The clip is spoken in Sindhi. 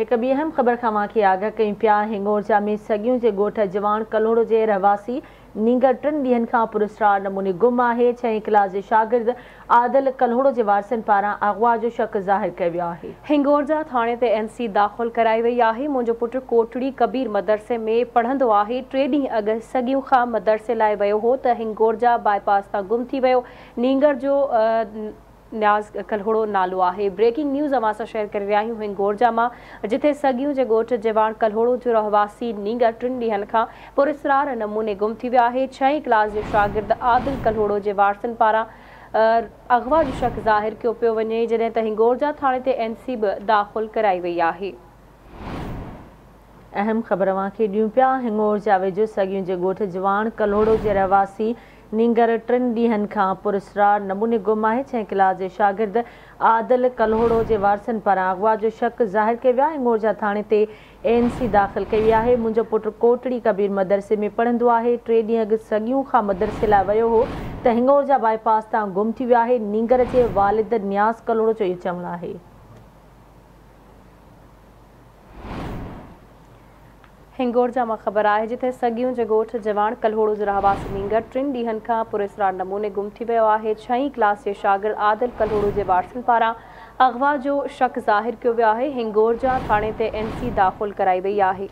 هڪ ٻي اهم خبر کان اوهان کي آگاهه ڪيون پيا. هنڱورجا ۾ سڳيون جي ڳوٺ جواڻ ڪلهوڙو جي رهواسي نينگر ٽن ڏينهن کان پراسرار نموني گم آهي. ڇهين ڪلاس جي شاگرد عادل ڪلهوڙو جي وارثن پاران اغوا جو شڪ ظاهر ڪيو ويو آهي. هنڱورجا ٿاڻي تي اين سي داخل ڪرائي وئي آهي. منهنجو پٽ ڪوٽڙي ڪبير مدرسي ۾ پڙهندو آهي. 3 ڏينهن اڳ سڳيون کان مدرسي لاء ويو هو ته هنڱورجا باء پاس تان گم ٿي ويو. نينگر جو نياز ڪلهوڙو نالو آهي. بريڪنگ نيوز اوهان سان شيئر ڪري رهيا آهيون هنڱورجا مان، جتي سڳيون جي ڳوٺ جواڻ ڪلهوڙو جو رهواسي نينگر 3 ڏينهن کان پراسرار نموني گم ٿي ويو آهي. ڇهين ڪلاس جي شاگرد عادل ڪلهوڙو جي وارثن پاران اغوا جو شڪ ظاهر ڪيو پيو وڃي، جڏهن ته هنڱورجا ٿاڻي تي اين سي به داخل ڪرائي وئي آهي. اهم خبر اوهان کي ڏيون پيا. هنڱورجا ويجهو سڳيون جي ڳوٺ جواڻ ڪلهوڙو جي رهواسي نينگر 3 ڏينهن کان پراسرار نموني گم آهي. ڇهين ڪلاس جي شاگرد عادل ڪلهوڙو جي وارثن پاران اغوا جو شڪ ظاهر ڪيو ويو آهي. هنڱورجا ٿاڻي تي اين سي داخل ڪئي وئي آهي. منهنجو پٽ ڪوٽڙي ڪبير مدرسي ۾ پڙهندو آهي. 3 ڏينهن اڳ سڳيون کان مدرسي لاء ويو هو ته هنڱورجا باء پاس تان گم ٿي ويو آهي. نينگر جي والد نياز ڪلهوڙو جو اهو چوڻ آهي. هنڱورجا مان خبر آهي، جتي سڳيون جي ڳوٺ جواڻ ڪلهوڙو جو رهواسي نينگر 3 ڏينهن کان پراسرار نموني گم ٿي ويو آهي. ڇهين ڪلاس جي شاگرد عادل ڪلهوڙو جي وارثن پاران اغوا جو شڪ ظاهر ڪيو ويو آهي. هنڱورجا ٿاڻي تي اين سي داخل ڪرائي وئي آهي.